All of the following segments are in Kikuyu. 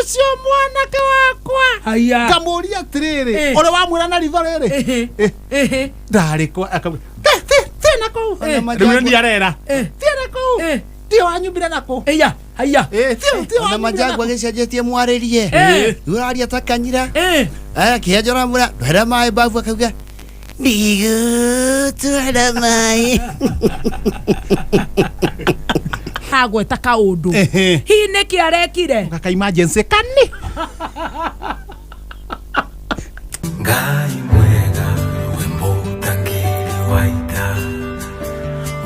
Ũcio mwanake wakwa. Haya. Ngamũria atĩrĩrĩ, Eh. ũrĩa wamwĩra na ritho rĩrĩ. Ehe. Eh. Ehe. Ndarĩ kwa akamwĩra, "Ti, ti, ti na kũu." Eh. Rĩu nĩ arera. Eh. Ti na kũu. Eh. Ti wanyumbire na kũ. Eya. Haya. Eh, ti ti Ona wanyumbire na majangwa kũ. gĩcenjetie mwarĩrie. Eh. Rĩu ũraria ta kanyira. Eh. Aya kĩhenjo ũramwĩra ndwara maĩ babu akauga ndigũtwara maĩ. Agweta kaũndũ. Ehe. Hihi nĩkĩ arekire? Gaka emergency kani. Ngai mwega we mũtangĩri wa ita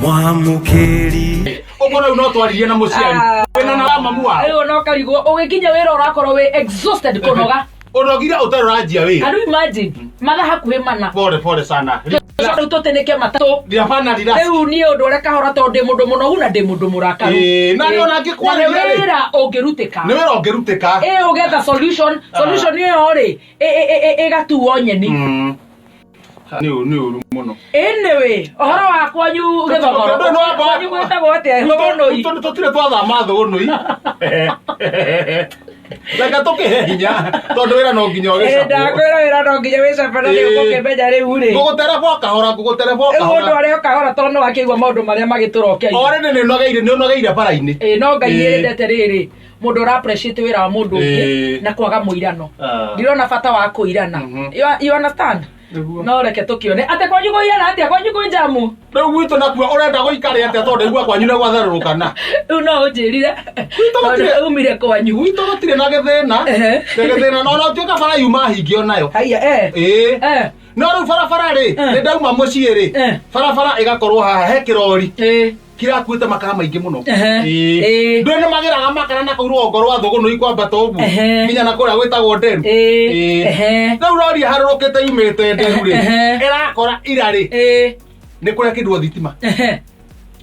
mwamũkĩri Ũguo rĩu no twaririe na mũciari. Wĩna na mamu wao. Rĩu no karigwo ũgĩkinya wĩra ũrakorwo wĩ exhausted kũnoga. Ũnogire ũtarĩ ũranjia wĩra. Can you imagine? Mathaa hakuhĩ mana. Pole pole sana. Rĩu tũtĩnĩke matatũ. Hapana relax. Rĩu niĩ ũndũ ũrĩa kahora tondũ ndĩ mũndũ mũnogu na ndĩ mũndũ mũrakaru. Ĩĩ, na nĩ ona angĩkwarĩria Na nĩ rĩ. wĩra ũngĩrutĩka. Nĩ wĩra ũngĩrutĩka. Ĩ ũgetha solution, solution ĩyo rĩ ĩgatuo nyeni. Nĩ ũru nĩ ũru mũno. Anyway, ũhoro wa kwanyu gĩthogoro. Ndũĩ nĩ wamba- Kwanyu gwĩtagwo atĩa? Thũgũnũi. Tũ- Tũtirĩ twathama thũgũnũi. Reke tũkĩhe hinya tondũ wĩra no nginya Ĩ, ũgĩcabwo. ndakwĩra wĩra no nginya wĩcabe na nĩ Ĩ. ũgũkĩmenya rĩu rĩ. Ngũgũtereba o kahora, ngũgũtereba o Rĩu ũndũ kahora. arĩa kahora tondũ nĩ wakĩigua maũndũ marĩa magĩtũrokeire. O rĩrĩ nĩ ũnogeire nĩ ũnogeire bara-inĩ. Ĩ, no Ngai Ĩ. nĩ endete rĩrĩ mũndũ ũra appreciate wĩra wa mũndũ ũngĩ Ĩ. na kwaga mũirano. Ah. Ndirona bata wa kũirana. You understand? Nĩguo. No reke tũkĩone atĩ kwanyu kũhiana atĩa kwanyu kwĩ njamu. Rĩu gwitũ nakuo ũrenda gũikare atĩa tondũ ndaigua kwanyu nĩ gwatherũrũkana. Rĩu no ũnjĩrire Gwitũ tondũ gũtirĩ- umire kwanyu. Gwitũ gũtirĩ na gĩthĩna. Ehe. Na gĩthĩna na ona ũtuĩka bara yuma hingie onayo. Haiya eh. Ĩĩ. Eh. No rĩu barabara rĩ, Eh. nĩ ndauma mũciĩ rĩ, Eh. barabara ĩgakorwo haha he kĩrori Eh. kĩrakuĩte makara maingĩ mũno. Ehe. Ĩĩ. Ĩĩ. Ndũĩ nĩ magĩraga makara na kũu rũgongo rwa Thũgũnũi kwambata ũguo Ehe. nginya na kũrĩa gwĩtagwo Nderu. Ĩĩ. Ĩĩ. Ehe. Rĩu rori ĩharũrũkĩte yumĩte Nderu rĩ, Ehe. ĩrakora ira rĩ, Ĩĩ. nĩ kũrekĩrwo thitima Ehe.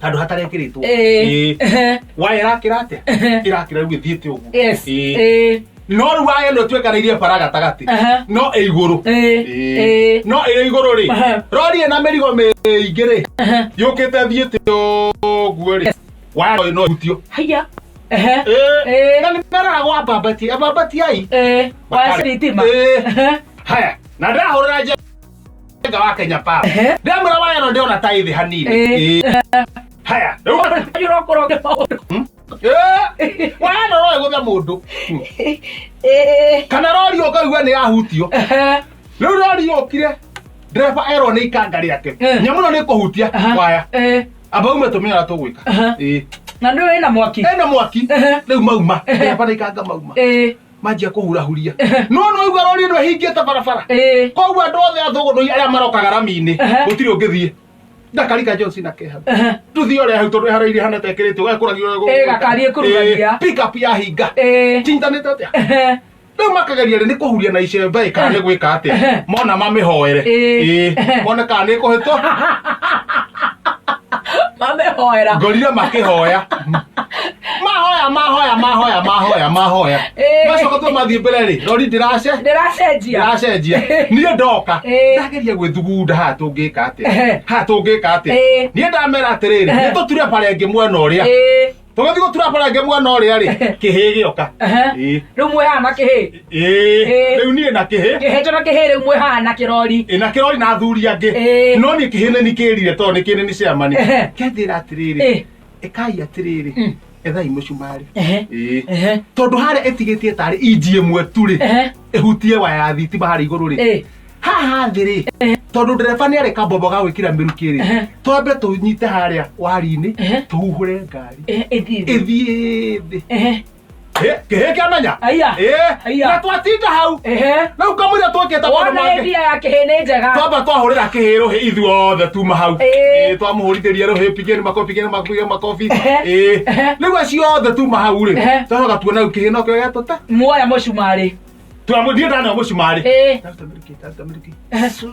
handũ hatarekĩrĩtwo. Ĩĩ. Ĩĩ. Ehe. Waya ĩrakĩra atĩa? Ehe. Ĩrakĩra rĩu ĩthiĩte ũguo. Yes. Ĩĩ. Ĩĩ. No rĩu waya ĩno ĩtuĩkanĩirie bara gatagatĩ. Aha. No ĩ igũrũ. Ĩĩ. Ĩĩ. Ĩĩ. No ĩrĩ igũrũ rĩ, Aha. rori ĩna mĩrigo mĩingĩ rĩ, Ehe. yũkĩte thiĩte ũguo rĩ, waya no ĩhutio. Haiya. Ehe. Ĩĩ. Ĩĩ. Na nĩ meragwo ambambati, ambambatiai. Ĩĩ. Waya cia thitima. Ĩĩ. Ehe. Haya, na ndĩrahũrĩra Njenga wa Kenya Power. Ehe. Ndĩramwĩra waya ĩno ndĩrona ta ĩ thĩ hanini. Ĩĩ. Ĩĩ. Haya, rĩu Kwanyu ũrokorwo ũngĩ maũndũ. Ĩĩ. Waya ĩno no ĩgũthe mũndũ. Ĩĩ. Kana rori ũkaigua nĩ yahutio. Ehe. Rĩu rori yũkire, ndereba erwo nĩ ikanga rĩake. Eh. Nyamũ ĩno nĩ ĩkũhutia Aha. waya. Ĩĩ. Amba ume tũmenye ũrĩa tũgwĩka. Aha. Ĩĩ. Na nĩ wĩna mwaki. Ĩna mwaki. Ehe. Rĩu mauma. Ndereba na ikanga mauma. Ĩĩ. Manjia kũhurahuria. No no igua rori ĩno ĩhingĩte barabara. Ĩĩ. Koguo andũ othe a Thũgũnũi arĩa marokaga rami-inĩ Ehe. gũtirĩ ũngĩthiĩ. Ndakarika Johnson na keha. Ehe. Tũthiĩ ũrĩa hau tondũ ĩharĩirie hana ta ĩkĩrĩtwo gakũragio Ĩĩ, gakari ĩkurugagia. Ĩĩ, pick up yahinga. Ĩĩ. Cinyitanĩte atĩa? Ehe. Rĩu makageria rĩ nĩ kũhuria na icembe ĩ kana nĩ gwĩka atĩa? Ehe. Mona mamĩhoere. Ĩĩ. Ĩĩ. Ehe. Mone kana nĩ ĩkũhĩtwo. Mamĩhoera. Ngorire makĩhoya. Mahoya mahoya mahoya mahoya mahoya. Ĩĩ. Macoka tu mathiĩ mbere rĩ, rori ndĩrace. Ndĩracenjia. Ndĩracenjia. Niĩ ndoka. Ĩĩ. Ndageria gwĩthugunda haha tũngĩka atĩa. Ehe. Haha tũngĩka atĩa. Ĩĩ. Niĩ ndamera atĩrĩrĩ, Ehe. nĩ tũture bara ĩngĩ mwena ũrĩa. Ĩĩ. Tũgĩthiĩ gũtura bara ĩngĩ mwena ũrĩa rĩ, kĩhĩ gĩoka. Ehe. Ĩĩ. Rĩu mwĩ haha na kĩhĩ. Ĩĩ. Ĩĩ. Rĩu niĩ na kĩhĩ. Kĩhĩ na kĩhĩ rĩu mwĩ haha na kĩrori. Ĩ, na kĩrori na athuri angĩ. Ĩĩ. No niĩ kĩhĩ nĩ nikĩrire tondũ nĩ kĩnĩ nĩ chairman. Ehe. Kĩanjĩra atĩrĩrĩ, Ĩĩ. ĩkai atĩrĩrĩ, ethai mũcumarĩ. Ehe. Ĩĩ. Ehe. Tondũ harĩa ĩtigĩtie tarĩ inji ĩmwe tu rĩ, Ehe. ĩhutie waya ya thitima harĩa igũrũ rĩ. Ĩĩ. Haha thĩ rĩ, tondũ ndereba nĩ arĩ kambobo ga gwĩkĩra mĩrukĩ rĩ, Ehe. twambe tũnyite harĩa wari-inĩ, Ehe. tũhuhũre ngari. Ehe, ĩthiĩ thĩ. Ĩthiĩ thĩ. Ehe. Ĩ, kĩhĩ kĩamenya? Aya. Ĩ, Aya. na twatinda hau. Ehe. Rĩu kamũira twĩkĩte maũndũ Wona mangĩ. ĩthia ya kĩhĩ nĩ njega. Twamba twahũrĩra kĩhĩ rũhĩ ithuothe tuma hau. Ĩ. Ĩ, twamũhũrithĩria rũhĩ, pigeni makobi, pigeni makobi, pigeni makobi. Ehe. Ĩ. Ehe. Rĩu acio othe tuma hau rĩ, Ehe. twacoka tuona rĩu kĩhĩ nokĩo gĩatũte. Muoya mũcumarĩ. Twamũthiĩ ndaneo mũcumarĩ. Ĩ. Ndaruta mĩrukĩ, ndaruta mĩrukĩ. Ehe. Su,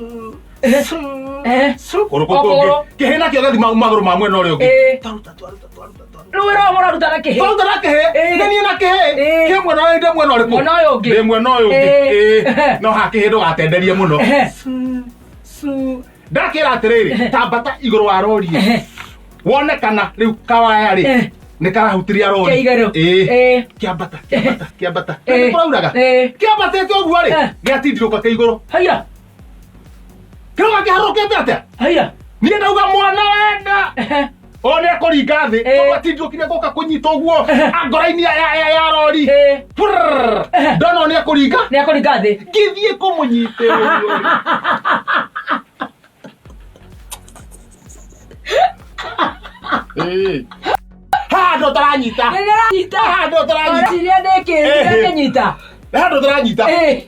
Ehe. su, Ehe. su. Kũgũrũ kũu O kũngĩ. kũgũrũ. Kĩhĩ nakĩo gĩathi magũrũ ma mwena ũrĩa ũngĩ. Ĩ. Twaruta, twaruta, twaruta, twaruta. Rĩu wĩra ũyũ mũraruta na kĩhĩ. Twaruta na kĩhĩ. Ĩ. Nĩ niĩ na kĩhĩ. Ĩ. Kĩ mwena ũyũ ndĩ mwena ũrĩkũ? Mwena ũyũ ũngĩ. Ndĩ mwena ũyũ ũngĩ. Ĩ. Ĩ. No ha kĩhĩ ndũgatenderie mũno. Ehe. Su, su. Ndakĩra atĩrĩrĩ, tambata igũrũ wa rori. Ehe. Wone kana rĩu kawaya rĩ. Ehe. Nĩ karahutiria rori. Kĩa igũrũ. Ĩĩ. Ĩĩ. Kĩambata, kĩambata, kĩambata. Ĩĩ. Nĩ kũrauraga. Ĩĩ. Kĩambatĩte ũguo rĩ, Eh. gĩatindirũka kĩ igũrũ. Haya. Kĩroka kĩharũrũkĩte atĩa? Haya. Niĩ ndauga mwana wenda. Ehe. O nĩ ekũringa thĩ. Ĩĩ. Tondũ atindirũkire gũka kũnyita ũguo angora-inĩ ya rori. Ĩĩ. Prrrr. Ndona nĩ ekũringa. Nĩ akũringa thĩ. Ngĩthiĩ kũmũnyitĩrĩra ũguo rĩ. Ĩĩ. Haha ndũ ũtaranyita. Nĩ ndĩranyita. Haha ndũ ũtaranyita. Ũreciria ndĩkĩ? Ĩhĩ. Ndĩkĩnyita. Haha ndũ ũtaranyita. Ĩĩ.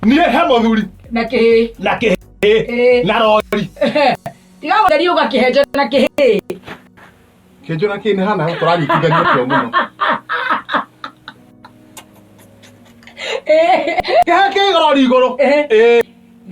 Niĩ he mũthuri Na kĩhĩ. na kĩhĩ Ĩĩ. na rori. Ehe. Tiga gũtheria ũgakĩhenja na kĩhĩ. Kĩnjũ na kĩĩ nĩ hana tũranyitithania kĩo mũno. Ĩĩ. Kĩhĩ kĩ rori igũrũ. Ĩhĩ. Ĩĩ.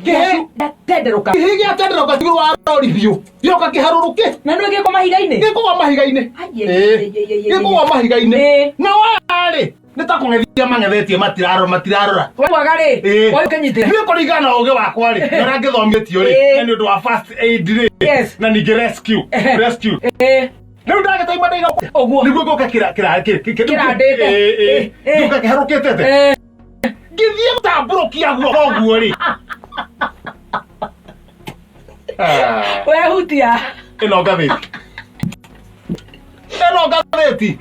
Kĩhĩ Tenderũka. kĩhĩ gĩatenderũka igũrũ wa rori biũ. Gĩoka kĩharũrũke. Na nĩ gĩkũ mahiga-inĩ. Gĩkũgwa mahiga-inĩ. Ai, Ĩĩ. ai, ai, ai, ai, ai. Gĩkũgwa mahiga-inĩ. Ĩĩ. Na waya-rĩ nĩ ta kũng'ethia mang'ethetie matirarora matirarora. Waga rĩ. Ĩĩ. Woy ũkĩnyitĩra. Niĩ kũringana na ũgĩ wakwa rĩ na ũrĩa ngĩthomithĩtio rĩ Ĩĩ. na nĩ ũndũ wa first aid rĩ Yes. na ningĩ rescue Ehe. rescue Ĩĩ. rĩu ndagĩtaima ndaiga Ũguo. nĩguo ngũka kĩra kĩra Kĩrandĩte. ĩĩ Ĩĩ. ngũka kĩharũkĩte te Ĩĩ. ngĩthiĩ gũtambũrũkia guoko ũguo rĩ Ah, Wehutia. ĩno ngathĩti ĩno ngathĩti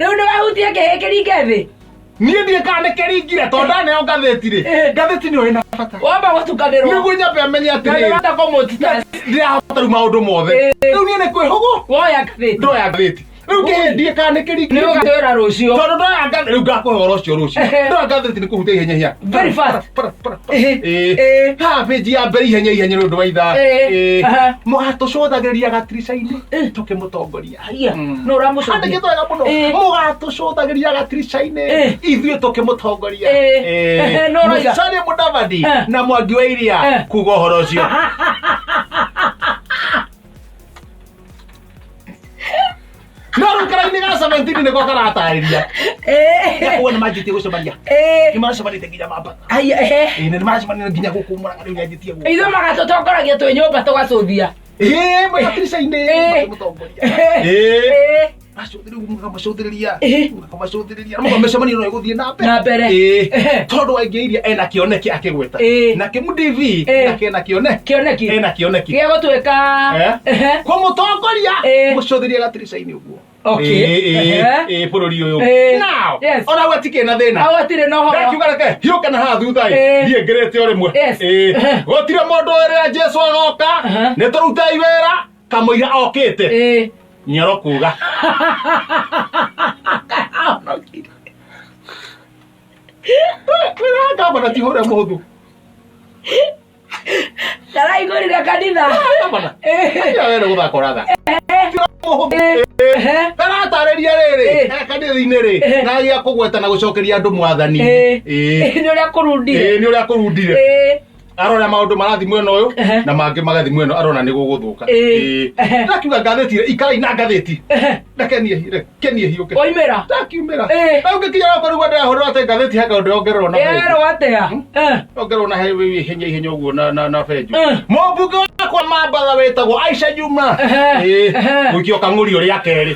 Rĩu nĩ wehutia kĩhĩ kĩringe thĩ. niĩ ndiĩ kana nĩ kĩringire tondũ ndaneo ngathĩti rĩ Ĩĩ. ngathĩti nĩyo ĩna bata Wamba gũtukanĩrwo. nĩguo nyambe menye Na atĩrĩrĩ nĩwahota kũmũtita. ndirahota rĩu maũndũ mothe Ĩĩ. rĩu niĩ nĩ kwĩhũgũ Woya ngathĩti. ndoya ngathĩti rĩu kĩhĩ ndiĩ kana nĩ Nĩ kĩringire ũgatwĩra rũciũ. tondũ ndoya ngathĩti rĩu ngakũhe ũhoro ũcio rũciũ Ehe. ndoya ngathĩti nĩ kũhutia ihenya ihenya Very fast. Para, para, para. Ĩhĩ. Ĩĩ. Ĩĩ. haha pĩnji ya mbere ihenya ihenya nĩ ũndũ wa ithaa Ĩĩ. Ĩĩ. Aha. mũgatũcũthagĩrĩria gatirica-inĩ tũkĩmũtongoria Haya. Nũ ũramũcũthia? andĩkĩtwo wega mũno Ĩĩ. mũgatũcũthagĩrĩria gatirica-inĩ Ĩĩ. ithuĩ tũkĩmũtongoria Ĩĩ. Ĩĩ. Ehe, nũ ũroiga? Musalia Mudavadi Eh. na Mwangi wa Iria Eh. kuga ũhoro ũcio no rĩu karaini ga 17 nĩko karatarĩria Ĩĩ. kuga nĩ manjĩtie gũcemania Ĩĩ. nĩ macemanĩtie nginya mambata Haya. Ehe. ĩĩ nĩ macemanĩtie nginya gũkũ mũraga rĩu nĩanjĩtie gũka Ithuĩ magatũtongoragia twĩ nyũmba tũgacũthia. ĩĩ mwĩ gatirica-inĩ Ĩĩ. makĩmũtongoria Ĩĩ. ĩĩ Ĩĩ. macũthĩrĩria mũkamacũthĩrĩria Ĩĩ. mũkamacũthĩrĩria na mũkamĩcemanio no ĩgũthiĩ na mbere Na mbere. Ĩĩ. Ehe. tondũ waingĩ iria ena kĩoneki akĩgweta Ĩĩ. na kĩmũdv Ĩĩ. na kĩna kĩone Kĩoneki. ena kĩoneki Gĩa gũtuĩka. Eh? Ehe. kũmũtongoria Ĩĩ. mũcũthĩrie gatirica-inĩ ũguo Okay. Ĩĩ, ĩĩ, Ehe. ĩĩ, bũrũri ũyũ Ĩĩ. Now, Yes. ona gwatikĩ na thĩna Hau hatirĩ na ũhoro. ndakiuga reke hiũke na haha thutha ĩ Ĩĩ. thiĩ ngĩrĩte o rĩmwe Yes. Ĩĩ. Ehe. gũtirĩ mũndũ ũrĩa Jesũ agoka Ehe. nĩ tũrutei wĩra kamũira okĩte Ĩĩ. nyoro kuga Ahonokire. wĩra wa ngavana ti ũrĩa mũhũthũ Ndaraihũrire kanitha. ngavana Ĩĩ. ĩyo wĩra gũthaka ũrathaka Ti ũrĩa mũhũthũ Ĩĩ. Ehe. karatarĩria rĩrĩ Ĩĩ. he kanitha-inĩ rĩ Ĩĩ. na gĩa kũgweta na gũcokeria andũ mwathani Ĩĩ. Ĩĩ. Nĩ ũrĩa kũrundire. Ĩĩ, nĩ ũrĩa kũrundire Ĩĩ. arora maũndũ marathiĩ mwena ũyũ Ehe. na mangĩ magathiĩ mwena ũyũ, arona nĩ gũgũthũka Ĩĩ. Ehe. ndakiuga ngathĩti rĩ ikarai na ngathĩti Ehe. ndakenie hiũke Woimĩra. ndakiumĩra Ĩĩ. rĩu ngĩkinya gũkũ rĩu ndĩrahũrĩrwo atĩ ngathĩti he kaũndũ yongererwo na benjũ. Yerwo atĩa? Eh. ongererwo na he ihenya ihenya ũguo na na na benjũ Eh. mũmbunge wakwa mambatha wĩtagwo Aisha Juma Ehe. Ĩĩ. Ehe. gũikio kang'ũrio rĩa kerĩ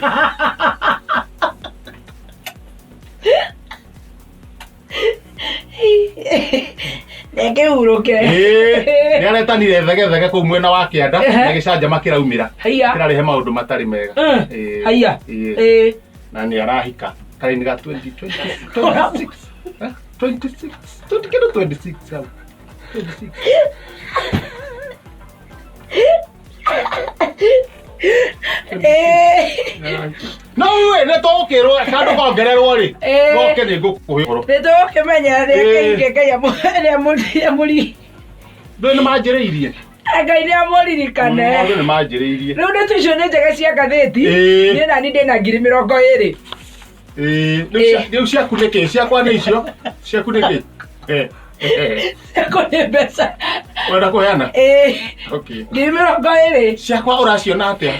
Reke hurũke. Ĩĩ. nĩ aretanire thegethege kũu mwena wa kĩanda Ehe. na gĩcanjama kĩraumĩra Haiya. kĩrarehe maũndũ matarĩ mega Eh. Ĩĩ. Haiya. Ĩĩ. Ĩĩ. na nĩ arahika karaini ga 2026 Eh? 26 20 kĩndũ 26 hau 26 Ĩĩ. no we nĩ tũgũkĩrwo kandũ kongererwo rĩ Ĩĩ. goke nĩ ngũkũhe ũhoro Nĩ tũgũkĩmenya Ĩĩ. rĩrĩa Ngai nĩamũri ndũ nĩ manjĩrĩirie Ngai nĩamũririkane. maũndũ nĩ manjĩrĩirie Rĩu nĩ icio nĩ njega cia ngathĩti. Ĩĩ. Niĩ nani ndĩna 20,000. Ĩĩ, rĩu rĩu ciaku nĩ kĩ ciakwa nĩ icio ciaku nĩ kĩ Eh, eh, Ciakwa nĩ mbeca. wenda kũheana Ĩĩ. okay 20,000. ciakwa ũraciona atĩa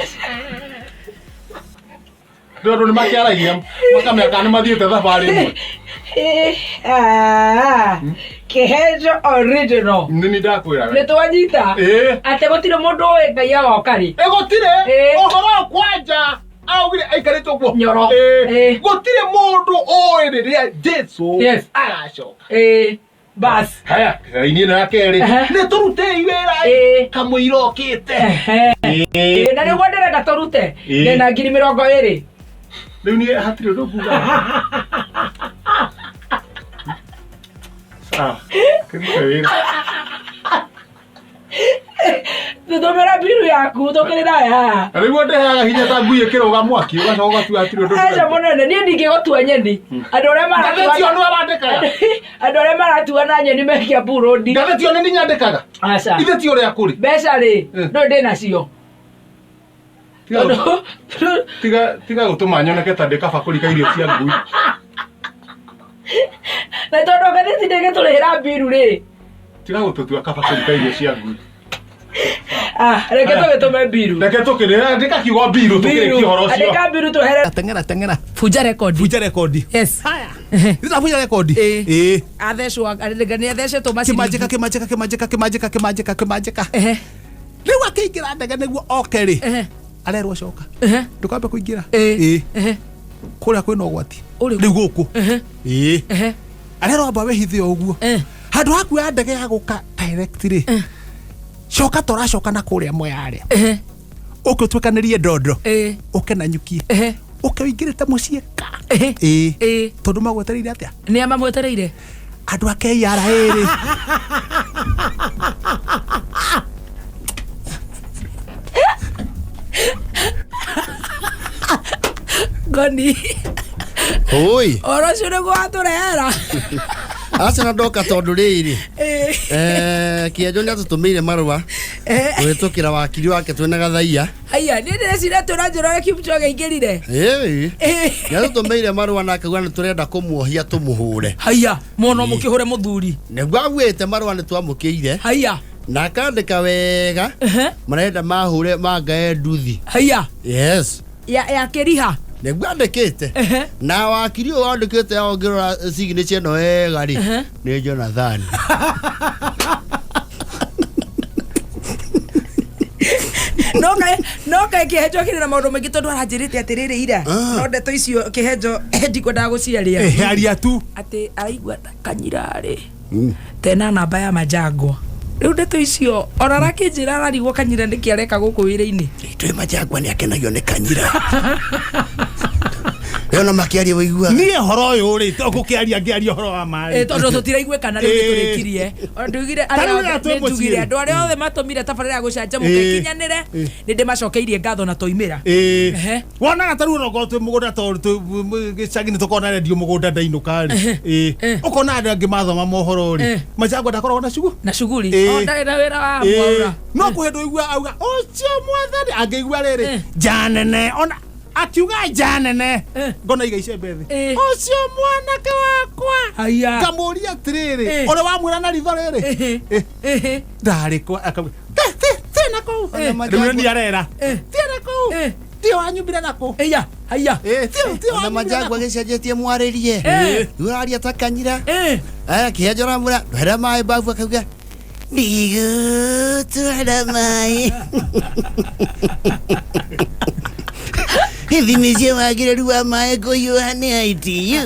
Rĩu andũ nĩ makĩaragia makamenya kana nĩ mathiĩte thabarĩ ĩmwe Ĩĩ. Ah. Kĩhenjo original. nĩ ni ndakwĩra Nĩ twanyita. Ĩĩ. Atĩ gũtirĩ mũndũ ũĩ Ngai agoka rĩ. ĩgũtirĩ Ĩĩ. ũhoro ũyũ kwanja Augire aikarĩte ũguo. Nyoro. Ĩĩ. Ĩĩ. Gũtirĩ mũndũ ũĩ rĩrĩa Jesu Yes. agacoka. Ĩĩ. Bas. Haya, raini ĩno ya kerĩ. Ehe. Nĩ tũrutei wĩra Ĩĩ. kamũira okĩte. Ehe. Ĩĩ, na nĩguo ndĩrenda tũrute Ĩĩ. ndĩna 20,000. Rĩu niĩ hatirĩ ũndũ nguga. Sawa. Kĩrute wĩra. Tũtũmĩra mbiru yaku tũkĩrĩ nayo haha. Na nĩguo ndehaga hinya ta ngui ĩkĩrũga mwaki ũgacoka ũgatua hatirĩ ũndũ. Aca mũnene niĩ ndingĩgũtua nyeni. Andũ arĩa Ngathĩti ĩyo maratua nĩwe wandĩkaga. andũ arĩa maratua na nyeni mekia mburũndi. Ngathĩti ĩyo nĩ niĩ nyandĩkaga. Aca. Ithe ti ũrĩa kũrĩ. Mbeca rĩ Eh. no ndĩ nacio. Tiga Tondũ tiga gũtũma nyoneke ta ndĩ kabakũri ka irio cia ngui. na tondũ ngathĩti ndĩgĩtũrĩhĩra mbiru rĩ. Tiga gũtũtua kabakũri ka irio cia ngui. Ah, reke tũgĩtũme mbiru. Reke tũkĩrĩ andĩka kiugo mbiru tũkĩrĩkie ũhoro ũcio. Andĩka mbiru tũhere. Teng'era teng'era. Bunja rekondi. Bunja rekondi. Yes. Haya. Nĩ bunja rekondi. Ĩĩ. Ĩĩ. Athecwo nĩ athecetwo maciringi. Kĩmanjĩka kĩmanjĩka kĩmanjĩka kĩmanjĩka kĩmanjĩka kĩmanjĩka. Ehe. Rĩu akĩingĩra ndege nĩguo oke rĩ. Ehe. Arerwo coka. Ehe. Ndũkambe kũingĩra. Ĩĩ. Ĩĩ. Ehe. Kũrĩa kwĩna ũgwati. Ũrĩkũ? Rĩu gũkũ. Ehe. Ĩĩ. Ehe. Arerwo amba wĩhithe o ũguo. Eh. Handũ ha kuoya ndege ya gũka direct rĩ. Coka tũracoka na kũrĩa Moyale. Ehe. Ũke ũtuĩkanĩrie ndondo. Ĩĩ. Ũke na nyuki. Ehe. Ũke ũingĩrĩte mũciĩ ka. Ehe. Ĩĩ. Ĩĩ. Tondũ magwetereire atĩa? Nĩ a mamwetereire. Andũ a KRA rĩ. Ngoni. Oi. Ũhoro ũcio nĩguo watũrehera. Aca na ndoka tondũ rĩrĩ. Ĩĩ. Eh, Kĩenjo nĩ atũtũmĩire marũa Eh. kũhĩtũkĩra wakiri wake twĩna gathaia. Haiya, niĩ ndĩreciria twĩna njĩra ũrĩa Kipchoge aingĩrire. Ĩĩ. Ĩĩ. Nĩ atũtũmĩire marũa na akauga nĩ tũrenda kũmuohia tũmũhũre. Haiya, mũno mũkĩhũre mũthuri. Nĩguo augĩte marũa nĩ twamũkĩire Haiya. na akandĩka wega Ehe. marenda mahũre mangae nduthi. Haiya. Yes. Ya kĩriha. Nĩguo andĩkĩte. Ehe. Na wakiri ũyũ wandĩkĩte ũngĩrora signature ĩno wega rĩ Ehe. nĩ Jonathan. No kaĩ no kaĩ kĩhenjo kĩrĩ na maũndũ maingĩ tondũ aranjĩrĩte atĩrĩrĩ ira. Ah. No ndeto icio kĩhenjo ndikwendaga gũciaria. Ĩĩ, aria tu. Atĩ araigua ta kanyira rĩ. Tena namba ya majangwa. Rĩu ndeto icio ona arakĩnjĩra ararigwo kanyira nĩkĩ areka gũkũ wĩra-inĩ. Twĩ majangwa nĩ akenagio nĩ kanyira. Ĩyo na makĩaria wĩiguaga. Niĩ ũhoro ũyũ rĩ ngũkĩaria ngĩaria ũhoro wa Ĩ, maĩ. tondũ tũtiraiguĩkana rĩu Ĩ. nĩtũrĩkirie Ona ndugire Ta rĩu arĩa rĩrĩa othe- twĩ nĩ njugire mũciĩ. andũ arĩa othe matũmire tabarĩra ya gũcanjamũka Ĩ. ĩkinyanĩre Ĩ. nĩ ndĩmacokeirie ngatho na twaimĩra Ĩĩ. Ehe. Wonaga ta rĩu ona okorwo twĩ mũgũnda tondũ twĩ gĩcagi nĩ tũkoragwo na rendio mũgũnda ndainũka rĩ. Eh. Ĩĩ. Ũkona andũ angĩ mathoma mohoro rĩ. Eh. Majangwa ndakoragwo na cugu. na cuguri Ĩ. O, ndarĩ na wĩra wa Ĩĩ. mwaura No kwĩ hĩndĩ ũigua auga ũcio mwathani angĩigua rĩrĩ Eh. nja nene ona akiuga nja nene Eh. ngona iga icembe thĩ Eh. ũcio mwanake wakwa Haiya. ngamũria atĩrĩrĩ Eh. ũrĩa wamwĩra na ritho rĩrĩ Ehe. Eh. Ehe. ndarĩ kwa akauga tie na kũu Eh. rĩu nĩ arera Eh. tie na kũu Eh. tie wanyumbire na kũ Ĩya, haiya. Eh, tie Ona wanyumbire na majangwa kũ gĩcenjetie mwarĩrie. Eh. Rĩu ũraria ta kanyira. Ĩ. Aya kĩhenjo aramwĩra ndwara maĩ babu akauga ndigũtwara maĩ. Ithimi cia wagĩrĩru wa maĩ kũhiũha nĩ ITU.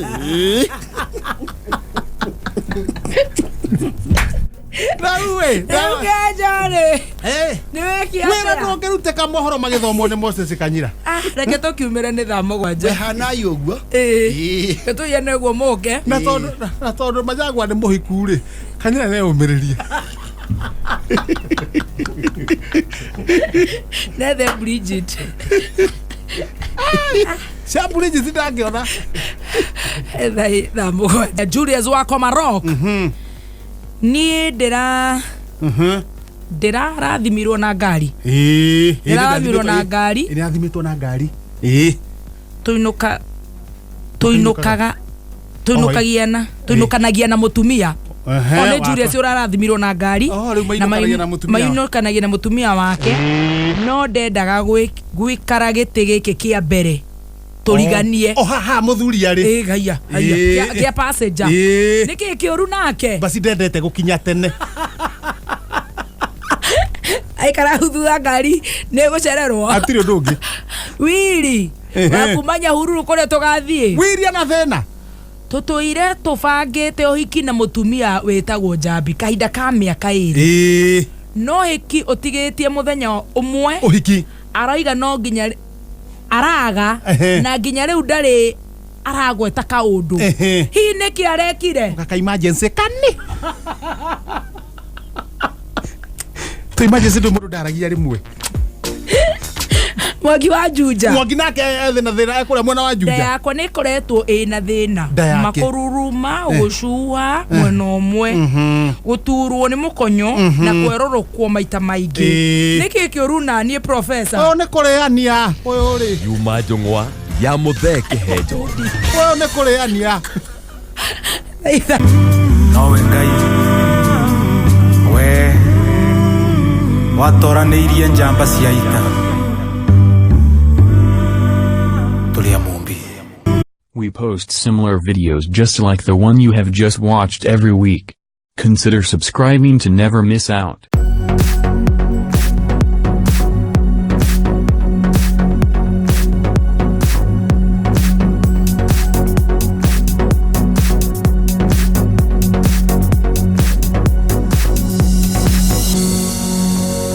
Rĩu ĩ Rĩu kĩhenjo rĩ Eh. nĩ wĩkia wĩra atĩa? ndũngĩrutĩka mohoro magĩthomwo nĩ Moses Kanyira Ah, reke tũkiumĩre nĩ thaa mũgwanja Wehanai ũguo. Ĩ. Ĩ. Reke tũiyane ũguo mũke na tondũ na tondũ majangwa nĩ mũhiku rĩ Kanyira nĩeyũmĩrĩrie nethe Bridget cia Bridget ndangĩona thaa thaa mũgwanja Julius wa Komarok niĩ ndĩra ndĩrarathimirwo na ngari Ĩĩ, Ndĩrathirwo na ngari. Ĩrathimĩtwo na ngari. Ĩĩ. tũinũka tũinũkaga tũinũkagia na tũinũkanagia na mũtumia Ehe, o nĩ wakwa. Julius ũrarathimirwo na ngari Oh, rĩu mainũkanagia na mũtumia. mainũkanagia na mũtumia wake no ndendaga gwĩkara gĩtĩ gĩkĩ kĩa mbere tũriganie O haha mũthuri arĩ. ĩ gaiya haiya Ĩ. kĩa passenger Ĩ. nĩkĩ kĩũru nake Basi ndendete gũkinya tene. aikara hau thutha ngari nĩ gũcererwo Hatirĩ ũndũ ũngĩ. wili Wa kuma Nyahururu kũrĩa tũgathiĩ. Wiria na thĩna. Tũtũire tũbangĩte ũhiki na mũtumia wĩtagwo Njambi kahinda ka mĩaka 2. Ĩĩ. No hiki ũtigĩtie mũthenya ũmwe. Ũhiki. Arauga no nginya araga Ehe. na nginya rĩu ndarĩ aragweta kaũndũ. Ehe. Hihi nĩkĩ arekire? Gaka emergency kani. Tu emergency ndũ mũndũ ndaragia rĩmwe. Mwangi wa Juja. Mwangi nake ethe na thĩna ekũrĩa mwena wa Nda Juja. yakwa nä ĩkoretwo ĩna thĩna. Nda yake. Makũruruma, gũcuha mwena ũmwe, gũturwo nĩ mũkonyo na kwerũrũkwo maita maingĩ. Ĩĩ. Nĩkĩ kĩũru naniĩ profesa? Ũyũ nĩ kũrĩania. Ũyũ rĩ. Yuma njũng'wa ya Mũthee Kĩhenjo. Ũyũ nĩ kũrĩania. Nowe Ngai we watoranĩirie njamba cia ita tũrĩ a Mũmbi. We post similar videos just like the one you have just watched every week. Consider subscribing to never miss out.